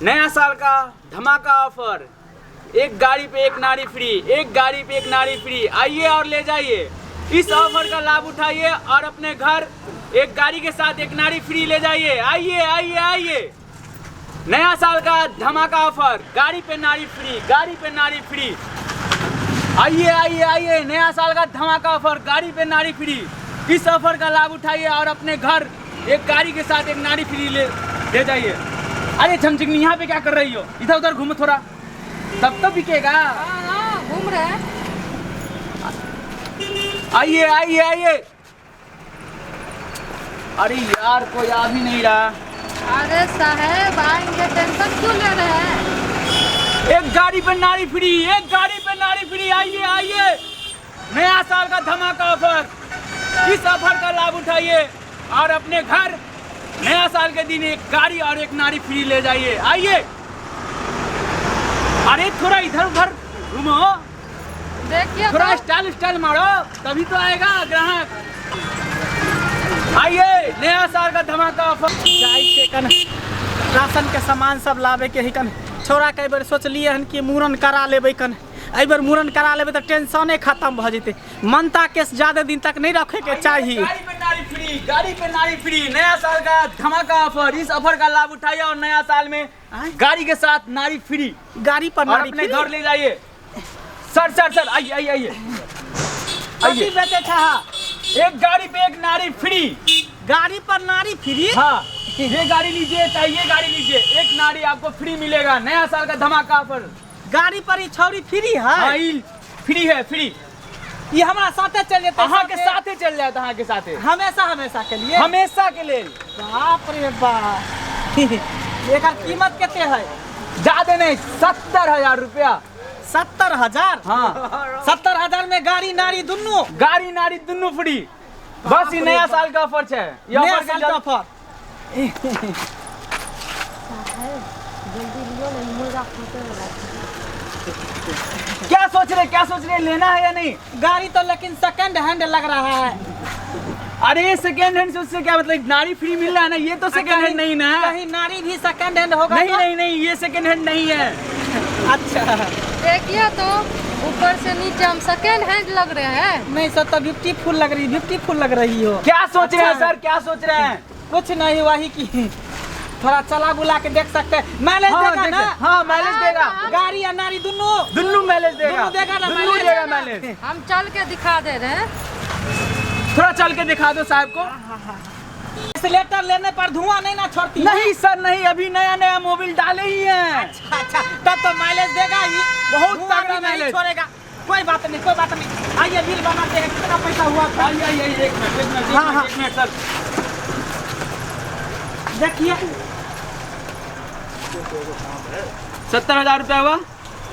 नया साल का धमाका ऑफर, एक गाड़ी पे एक नारी फ्री, एक गाड़ी पे एक नारी फ्री। आइए और ले जाइए, इस ऑफर का लाभ उठाइए और अपने घर एक गाड़ी के साथ एक नारी फ्री ले जाइए। आइए आइए आइए, नया साल का धमाका ऑफर, गाड़ी पे नारी फ्री, गाड़ी पे नारी फ्री। आइए आइए आइए, नया साल का धमाका ऑफर, गाड़ी पे नारी फ्री। इस ऑफर का लाभ उठाइए और अपने घर एक गाड़ी के साथ एक नारी फ्री ले ले जाइए। अरे झमझिकनी, यहाँ पे क्या कर रही हो? इधर उधर घूमो थोड़ा, तब तो बिकेगा। हाँ हाँ, घूम रहे हैं। आइए आइए आइए। अरे यार, कोई आ भी नहीं रहा। अरे साहेब आएंगे, टेंशन क्यों ले रहे हैं? एक गाड़ी पे नारी फ्री, एक गाड़ी पे नारी फ्री। आइए आइए, नया साल का धमाका ऑफर, इस ऑफर का लाभ उठाइए और अपने घर नया साल के दिन एक गाड़ी और एक नारी फ्री ले जाइए। आइए। अरे थोड़ा इधर उधर घूमो, देखिए थोड़ा तो। स्टाइल स्टाइल मारो, तभी तो आएगा ग्राहक। आइए, नया साल का धमाका ऑफर। जाइ छियै कन राशन के सामान सब लाबे के है कन। छोरा के बेर सोचलिए हन कि मूड़न करा लेबै कन। एहि बेर मूड़न करा लेबै तऽ टेंशने खत्म भऽ जेतै। मनता केस ज्यादा दिन तक नहीं रखे के चाही। गाड़ी पे नारी फ्री, गाड़ी पे नारी फ्री, नया साल का धमाका ऑफर। इस ऑफर का लाभ उठाइए और नया साल में गाड़ी के साथ नारी फ्री, गाड़ी पर और नारी अपने फ्री? घर ले जाइए। सर सर सर, आइए आइए आइए कथी आइए। बेचै छह? एक गाड़ी पे एक नारी फ्री। गाड़ी पर नारी फ्री? हाँ, ये गाड़ी लीजिए चाहे ये गाड़ी लीजिए, एक नारी आपको फ्री मिलेगा। नया साल का धमाका ऑफर। गाड़ी पर ई छौरी फ्री है? हाँ, ई फ्री है, फ्री। ई हमरा साथे चल जेतै? अहाँ के साथे चल जाए, अहाँ के साथे। हमेशा हमेशा के लिए? हमेशा के लिए। बाप रे बाप, एकर कीमत कते है? ज्यादा नहीं, 70,000 रुपया। 70,000? हाँ। 70,000 में गाड़ी नारी दुनू? गाड़ी नारी दुनू फ्री। बस ई नया साल का ऑफर है। ये नया ऑफर के साल का ऑफर। साहेब जल्दी लियो, नहीं मुर्गा फूटे वाला है। क्या सोच रहे, क्या सोच रहे, लेना है या नहीं? गाड़ी तो लेकिन सेकंड हैंड लग रहा है। अरे सेकंड हैंड से उससे क्या मतलब, नारी फ्री मिल रहा है ना, ये तो सेकंड हैंड नहीं ना। कहीं नारी भी सेकंड हैंड होगा नहीं तो? नहीं नहीं, ये सेकंड हैंड नहीं है। अच्छा, देखिए तो ऊपर से नीचे हम सेकेंड हैंड लग रहे हैं। नहीं सर, तो ब्यूटीफुल लग रही, ब्यूटीफुल लग रही हो। क्या सोच रहे हैं अच्छा। सर, क्या सोच रहे हैं? कुछ नहीं, वही की थोड़ा चला बुला के देख सकते हैं। माइलेज हाँ, देगा देख ना? सकते- हाँ, माइलेज देगा। गाड़ी और नारी दुनू? दुनू माइलेज देगा। दुनू देगा ना दुनू माइलेज? देगा माइलेज। हम चल के दिखा दे रहे हैं। थोड़ा चल के दिखा दो साहब को। एक्सीलेटर लेने पर धुआं नहीं ना छोड़ती? नहीं सर नहीं, अभी नया नया मोबिल डाले ही हैं। अच्छा अच्छा, तब तो माइलेज देगा ही। बहुत धुआं तगड़ा भी नहीं माइलेज। छोड़ेगा। कोई बात नहीं, कोई बात नहीं। आइए बिल बनाते हैं, कितना पैसा हुआ? आइए आइए आइए, एक मिनट एक मिनट, हाँ, एक हाँ। मिनट, एक मिनट सर। देखिए 70,000 रुपया हुआ।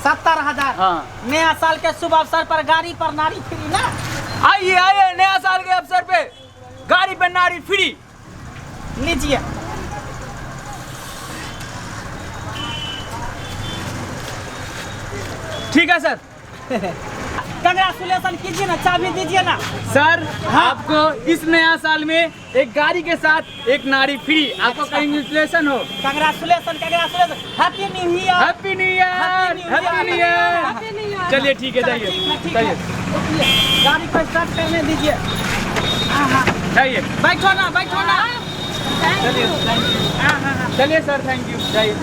70,000? हाँ। नया साल के शुभ अवसर पर गाड़ी पर नारी फ्री ना? आइए आइए, नया साल के अवसर पे गाड़ी पे नारी फ्री। लीजिए। ठीक है सर। कंग्रेचुलेशन कीजिए ना, चाबी दीजिए ना। सर, आपको इस नया साल में एक गाड़ी के साथ एक नारी फ्री, आपको कंग्रेचुलेशन हो। Congratulation, congratulation, happy new year. Happy new year, happy new happy new year. Happy new year. चलिए ठीक है, जाइए ठीक है, ठीक है। जाइए रुकिए, गाड़ी को स्टार्ट करने दीजिए। हाँ हाँ, जाइए। बैठो ना, बैठो ना। चलिए हाँ हाँ हाँ। चलिए सर, thank you, जाइए।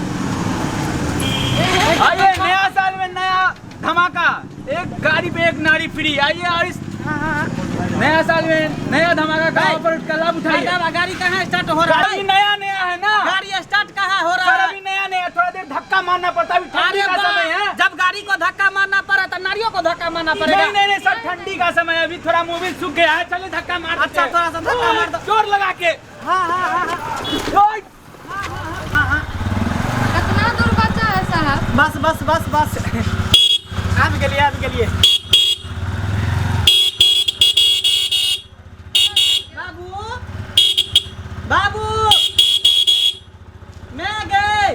आइए, नया साल में नया धमाका, एक गाड़ी पे एक नारी फ्री। आइए और इस हाँ हाँ हाँ। नया साल में नया धमाका का ऑफर का लाभ उठाइए। गाड़ी गाड़ी कहाँ स्टार्ट हो रहा गाड़ी है? नया नया है ना। गाड़ी स्टार्ट कहाँ हो रहा सर है? अभी नया नया, थोड़ा देर धक्का मारना पड़ता है, अभी ठंडी अरे का वाह, समय है। जब गाड़ी को धक्का मारना पड़ा तो नारियों को धक्का मारना पड़ेगा। नहीं नहीं नहीं सर, ठंडी का समय है, अभी थोड़ा मोबिल सूख गया है, चलिए धक्का मार देते अच्छा, हैं। थोड़ा सा धक्का मार दो। जोर लगा के। हाँ हाँ हाँ हाँ। ओए, कितना दूर बचा है साहब? बस बस बस बस, आबि गेलिए, आबि गेलिए। बाबू बाबू, मैं गए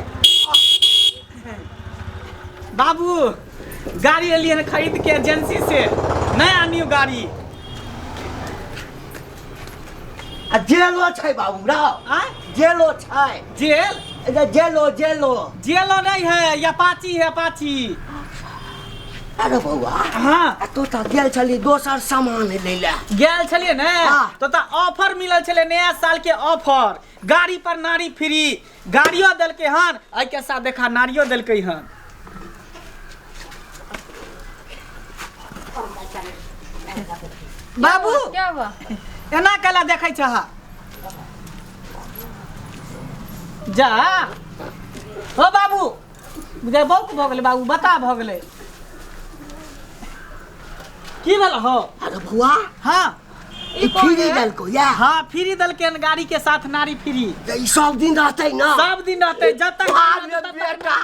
बाबू, गाड़ी एलिए हन खरीद के एजेंसी से, नया न्यू गाड़ी। आ जेलो छै बाबू रौ। आँय? जेलो छै। जेल? जेलो जेलो। जेलो नहीं है, अपाची है, अपाची। अरे बौआ। हाँ। आ तो तऽ गेल छली दोसर सामान लै लए। गेल छलियै ने। हाँ। तो तऽ ऑफर मिलल छलै, नया साल के ऑफर, गाड़ी पर नारी फ्री। गाड़ियो देलकै हन, एहिके साथ देखा नारियो देलकै हन। बाबू क्या हुआ? एना केला देखै छह? जा हो बाबू, बुझाइ बौक भऽ गेलै बाबू, बता भऽ गेलै। की भेल हो? अरे बौआ। हाँ। ई फ्री देलको या? हाँ, फ्री देलकै हन, गाड़ी के साथ नारी फ्री। तऽ ई सब दिन रहतै ना? सब दिन रहतै, जब तक अरे बेटा,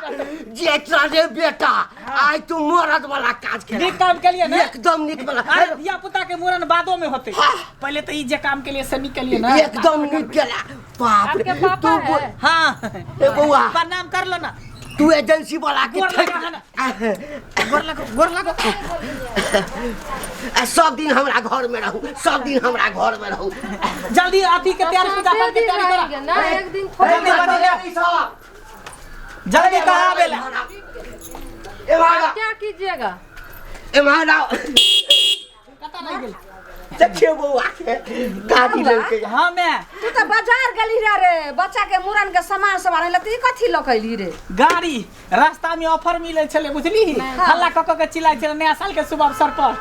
जेठा रे बेटा, आइ तू मरद वाला काज केला। नीक काम केलिए ने? एकदम नीक वाला। अरे धिया पुता के मूड़न बादो में होते। हाँ। पहले तो ई जे काम के लिए से नीक केलिए ना। एकदम नीक केला। बाप रे, आपके पापा तू है? हाँ। ए बौआ। प्रणाम कर लो ना। तू एजेंसी वाला के गोर ठक लगा ना। गोर लगो, गोर लगो। आ सब दिन हमरा घर में रहू, सब दिन हमरा घर में रहू। जल्दी अथी के तैयारी, पूजा पाठ के दिन तैयारी करा। रहेंगे ना, एक दिन थोड़ी। जल्दी बनी ले। जल्दी कहाँ आवेला? एम्हर आप क्या कीजिएगा? एम्हर आओ। कतऽ रहि गेल? देखियौ बौआ के गाड़ी लेलकै। हाँ मैं तू तऽ बाजार गेली रे रे बच्चा के मुड़न के सामान सब आनै ला, तऽ ई कथी लऽ के अयली रे? गाड़ी रास्ता में ऑफर मिले छले बुझली, हल्ला कऽ कऽ के चिल्लाइ छले नया साल के शुभ अवसर पर,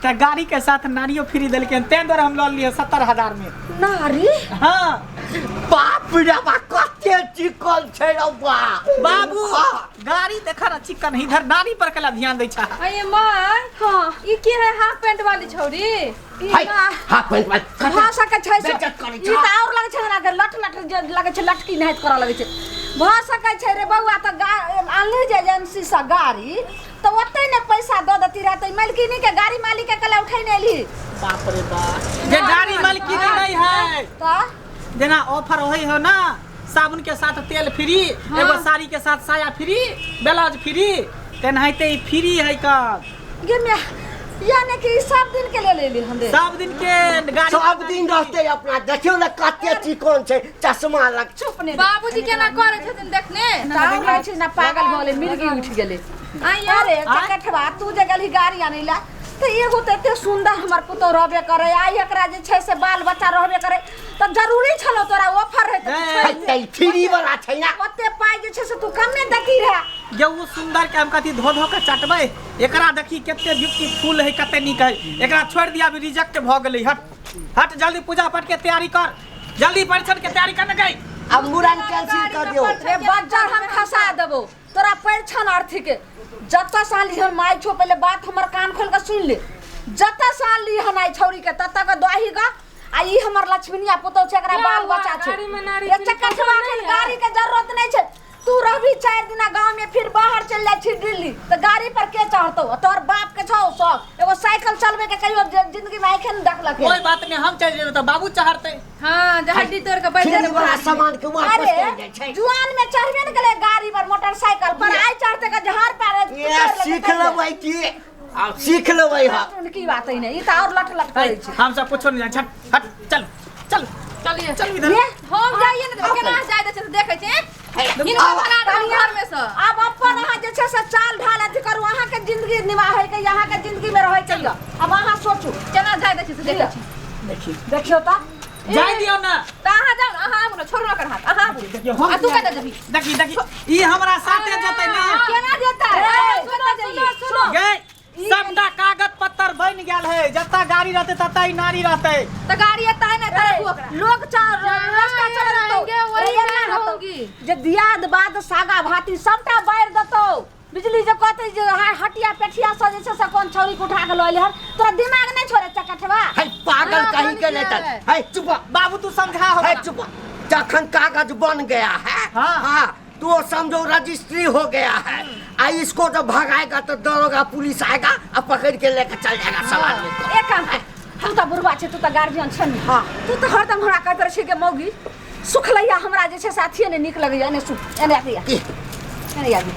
तऽ गाड़ी के साथ नारियो फ्री देलकै, ताहि दुआरे हम लऽ लियै 70,000 में। नारी? हाँ। बाप रे बा, कते चिकन छै रौ बा। बाबू। हाँ। गाड़ी देखा ना चिकन, इधर नारी पर कला ध्यान दै छा। अये माय। हाँ। ई के है हाफ पैंट वाली छौरी? ई है, ना हाफ पैंट वाली। भऽ सकै छै से- बेइज्जत करै ई छै। तऽ आओर लगै छै हमरा के लट लट जे लगै छै, लटकी नाहित करऽ लगै छै। भऽ सकै छै रे बौआ, तऽ आनली जे एजेंसी सँ गाड़ी तऽ ओतै ने पैसा दऽ देती रहै, तऽ मालकिनी के गाड़ी मालिक के कला उठै ने एलही। बाप रे बाप, जे गाड़ी मालकिनी नहीं है। तऽ जेना ऑफर होई हो ना, साबुन के साथ तेल फ्री, एगो साड़ी के साथ साया फ्री, ब्लाउज फ्री, तेनाहिते ई फ्री है का। गे म्या, यानी कि ई सब दिन के लेल एली हम रे? सब दिन के गाड़ी सब दिन रहते अपना। देखियौ ने कते चिकन छै, चश्मा लग। चुप ने। बाबूजी केना करै छथिन देखने। तऽ आओर रहै छै ना, पागल भऽ गेलै, मिर्गी उठि गेलै। आइ। अरे चकठवा, तू जे गेलही गाड़ी आनै ला, तऽ एगो तऽ एते सुन्दर हमर पुतोह रहबे करे, आ एकरा जे छै से बाल बच्चा रहबे करे, तऽ जरूरी छलो तोरा ऑफर रहै तऽ तू ए, छोड़ि दे। है, फ्री वाला छै ना। ओते पाइ जे छै से तू कमे देती रहे। ये वो सुंदर के हम कथी धो धो के चटबै? एकरा देखी कते ब्यूटीफुल है, कते नीक है। एकरा छोड़ि दिया, अभी रिजेक्ट भऽ गेलै। हट हट, जल्दी पूजा पाठ के तैयारी कर, जल्दी परीक्षण के तैयारी कर ने गई। अब मुड़न कैंसिल कर दियौ। रे बज्जर हम खसा देबो तोरा परिछन अर्थी के। जतऽ साल हन माय छो, पहिले बात हमर कान खोल के सुन ले। जतऽ साल ली हन आई छौरी के, ततऽ के दही ग आ ई हमर लक्ष्मीनिया पुतौ छै, एकरा क्या बाल हुआ? बच्चा छै। गाड़ी में नारी रे फ्री चक्कर पसंद छवा, नहीं एखन है? गाड़ी के जरूरत नहीं छै। तू रहबी 4 दिना गांव में, फिर बाहर चल जाइ छी दिल्ली, तऽ गाड़ी पर के चढ़तौ? तोहर बाप के छौ शौक एगो साइकिल चलबे के, कहियो जिंदगी में आँखे नहीं देखलक। कोई बात नहीं, हम चल जेबै तऽ बाबू चढ़तै। हाँ, जे हड्डी तोड़ के बैठ फ्री वाला सामान के वापस अरे कर जाइ छै। जुआन में चढ़बे ने गेलै गाड़ी पर, मोटरसाइकिल पर, आइ चढ़ते के झाड़ पार। ये सीख लेबै की? आब सीख लेबै हम। की बात है ने, ई तऽ आओर लट लट करै छै। हम सब कुछो नहीं जानै। हट हट, चल चल। चलिए। चल इधर। ये हम जाइए ने, केना जाय दै छै से देखै छै। हिनका भगा देबै घर में से। आब अपन अहाँ जे छै से चाल ढाल अथी करू, अहाँके जिंदगी निभाबै के, अहाँके जिंदगी में रहै के यऽ। आब अहाँ सोचू। केना जाय दै छै से देखै छी। देखी। देखियौ तऽ। जाय दियौ ना। तऽ अहाँ जाउ ने, अहाँ आबू ने, छोड़ू ने ओकर हाथ, अहाँ आबू। देखियौ हम आ तू कतऽ जेबही? देखी देखी, ई हमरा साथे जेतै ना। केना जेतै? ए, सुनो सुनो सुनो। गई, सबटा कागज पत्तर बनि गेल है, जतऽ गाड़ी रहतै ततऽ ई नारी रहतै। तऽ गाड़ी एतै ने तऽ रखू ओकरा। लोग रास्ता चलत रहेंगे, वही एना मैं रहतौ। रहूंगी। जे दियाद बाद सागा भाती सबटा बारि देतौ। बिजली जे कहतै जे हटिया पेठिया से जे छै से कोन छौरी के उठा के लऽ एलै हन, तोरा दिमाग नहि छोड़े चकठवा। है पागल हाँ, कहीं के बन नहीं गया तर है। है चुप। बाबू तू समझा हो। है चुप, जखन कागज बन गया है, हाँ। हाँ, तो समझो रजिस्ट्री हो गया है, आ इसको जब भगाएगा तो दरोगा पुलिस आएगा आ पकड़ के लेकर चल जाएगा सब आदमी को। एक काम कर, तू तऽ बुढ़वा छै, तू तऽ गार्जियन छै ने। हाँ। तू तऽ हरदम हमरा कहैत रहै छै कि मौगी सुखलैया, हमरा जे छै से अथिए नहि नीक लगैया। एने सुख, एने आबि, की? एने आबि,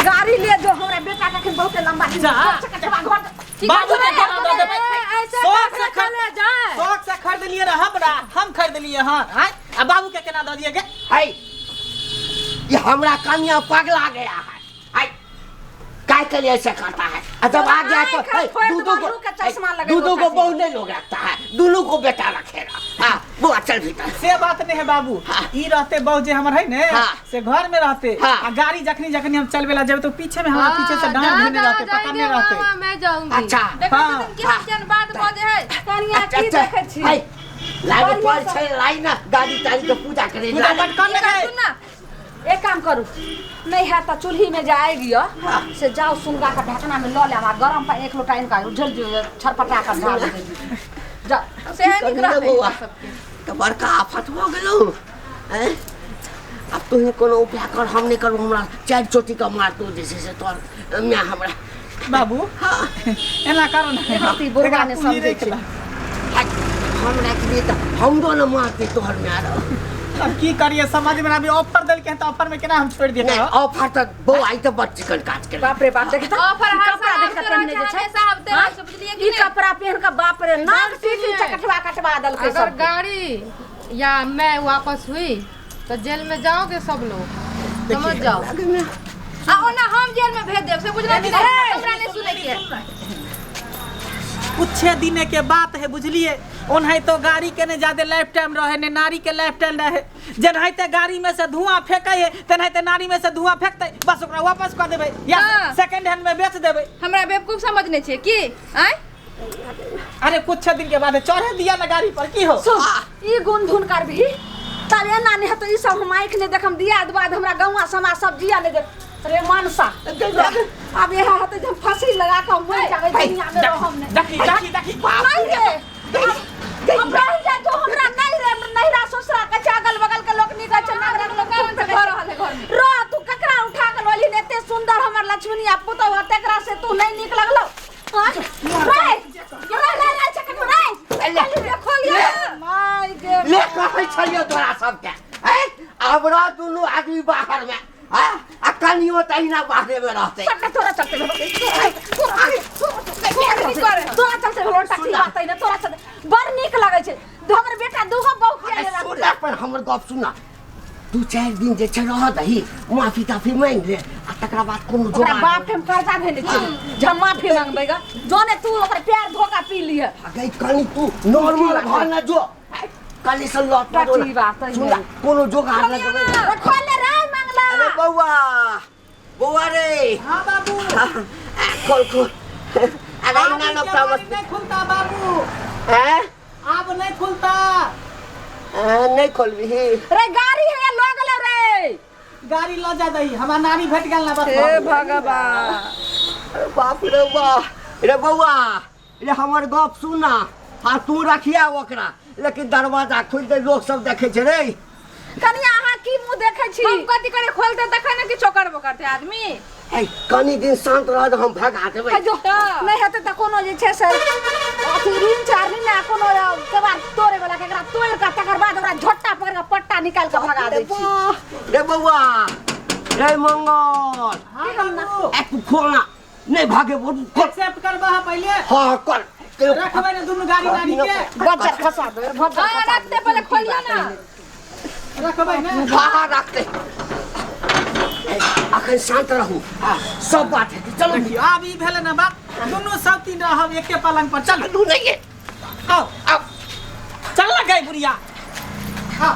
गाड़ी ले जो, हमरा बेटा के अखन बहुते लंबा जा। चकठवा घर ठीक बाबू है, के केना दऽ देबै? ऐसे शौक से कपड़ा खरीद चले जाए। शौक से खरीदलियै रह हमरा, हम खरीदलियै हन, आँय? आ बाबू के केना दऽ दिए गे? है, ये हमरा कन्या पगला गया है। है, काय के लिए ऐसे करता है? आ जब आ गया तो आँख है, फोड़ दू दू दो, को बाबू के चश्मा है, लगेबो दू दू को चाची। बहू नहीं लोग रखता है, दोनों को बेटा रखेगा। हाँ बुआ चल भीतर। से बात नहीं है बाबू। हाँ। ई रहते बहू जे हमर है ने। हाँ। से घर में रहते। हाँ। आ गाड़ी जखनी जखनी हम चलबे ला जेबे तो पीछे में हमरा पीछे से डांड जहाँ धेने जहाँ रहते, पकड़ने जाएंगे, रहते। वहाँ वहाँ मैं जाऊंगी। अच्छा। देखै हाँ। छथिन केहन केहन बात बजै है। कनिया की देखै छी? है, लाइन बढ़िया पर छै, लाइन ना गाड़ी ताड़ी के पूजा करे। पूजा पाठ कर ले गए। सुन ना, एक काम करू, नहीं है तो चूल्ही में जाएगी से जाओ सुनगा का ढकना में ल ले, आ गरम पानी एक लोटा इनका उझल जो छरपटा कर डाल दे जा। से नीक रहतै बौआ। हिनका सबके। तऽ बड़का आफत भऽ गेलौ हैं? आब तोही कोनो उपाय कर, हम नहि करबो, हमरा चारि चोटी के मारतौ जे छै से तोहर माय हमरा। बाबू एना करो ने। ई बुढ़वा ने एकरा पूंजी समझै राखि छै। ला। हाय, हम राखि तऽ हमरो ने मारतै तोहर माय रौ। अब की करिए समझ में अभी ऑफर देलके हैं तो ऑफर में केना हम छोड़ दिए? नहि ऑफर तऽ बौआ ई तऽ बड़ चिकन काज केलक। बाप रे बाप, देख तऽ ऑफर ई हर कपड़ा साल देख आबिते तऽ रहै पहिने छै, जे छै। हमेशा आबिते रहै छै, बुझलियै कि ई नहि? कपड़ा पहिन कऽ बाप रे नाक सुनिए। टीटी कटवा कटवा देलकै अगर सबके। गाड़ी या मैं वापस हुई तो जेल में जाओगे सब लोग, समझ जाओ। आ ओना हम जेल में भेज देब, से बुझलियै कि नहि? हमरा नहि सुनै के है। कुछ दिन के बात है बुझलिए, ओनाहि तो गाड़ी के ने ज्यादा लाइफ टाइम रहे ने नारी के लाइफ टाइम रहे। जेनाहिते गाड़ी में से धुआं फेंके है तेनाहिते नारी में से धुआं फेंकते, बस ओकरा वापस कऽ देबै या हाँ। सेकंड हैंड में बेच देबै। हमरा बेवकूफ समझने छियै की? आँय अरे कुछ दिन के बाद चढ़े दिया ना गाड़ी पर की हो। सुन, ई गुन धुन करबही तब एना नहि हेतौ। ई सब हम आँखि नहि देखम, दियाद बाद हमरा गौआ समाज सब जिया नहि देख रे मनसा। आब इएह हेतै जे हम फांसी लगा कऽ मरि जाबै, दुनिया में रहम नहि। देखी देखी देखी। नहीं रे, हम रहि जाय तो हमरा नहीं रे नहिरा ससुरा के छै, अगल बगल के लोक निकल छै, नगरक लोक कारण से भऽ रहल है घर में। रह तू ककरा उठा के लऽ एलही? एते सुंदर हमर लक्ष्मणिया पुतहु, तेकरा से तू नहीं नीक लगलौ? आँय? रे, रे, रे, रे, चकटू, रे। ले, खोलिए। माय गे। ले कहै छलियौ तोरा सबके हैं? आब रह दुनू आदमी बाहर में हैं? आ कनियो तहिना बाहरे में रहतै। सबटा तोरा चलते भेलो। तोरा चलते भेलो, टट्टी बात है ने, तोरा चलते। बड़ नीक लगै छै। हमर बेटा दूगो बहू किया अरे लेलक? सुन पर हमर गप सुन, दू चारि दिन जे छै रह दही, माफी ताफी मांगि ले आ तकरा बाद कोनो ओकरा जोगाड़। बाप के हम कर्जा भेने छियै। जे हम माफी मांगबै ग। जोने तू ओकर प्यार धोखा पी लिह। गई कनी तू नॉर्मल भऽ न जो, कनी से लौट न जो। टट्टी बात है। सुन, कोनो जोगाड़ लगबै। रे खोल ले रे मंगला। अरे बौआ, बौआ रे। हाँ बाबू। आ, खोल खोल। अरे आब ना ई लोग केवाड़ी नहीं खुलता बाबू। हैं? आब नहीं खुलता। नहीं खोलबी? रे गाड़ी है लग ले रे। गाड़ी ल जा दही, हमरा नानी भेट गेल ना बस। हे भगवान। अरे बाप रे बा, रे बौआ रे, हमर गप सुन ना। हाँ तू रखिया ओकरा, लेकिन दरवाजा खोलि दे, लोक सब देखै छै रे। कनिया अहाँ की मुँह देखै छी? हम कथी करे? खोलते तखन ने किछो करबो करते आदमी। ऐ कनी दिन शांत रह, हम भगा देबै। है जो नहीं हेतै तऽ कोनो जे छै से अथी ऋण चार ना कोनो केबाड़ तोड़े वाला के एकरा तोड़ि कऽ तकर बाद ओकरा झोटा पकड़ि कऽ पट्टा निकालि कऽ भगा दै छी। रे बौआ रे मंगल। हाँ बाबू। ए तू खोल ना, नहीं भागे वो खोल। एक्सेप्ट करबा है पहले? हाँ कर। रखबै ने दुनू गाड़ी नानी के? बज्जर खसा दे, बज्जर हाँ खसा रखते पहले खोलिए ना। रखबै ने? हाँ हाँ रखते। अखन शांत रहू, हाँ सब बात है, चलो। देखियौ आब ई भेलै ने बात, दुनू सब तीन रहब एके पलंग पर। चल चलू नहीं है। आओ आओ चल ना गई बुढ़िया। हाँ।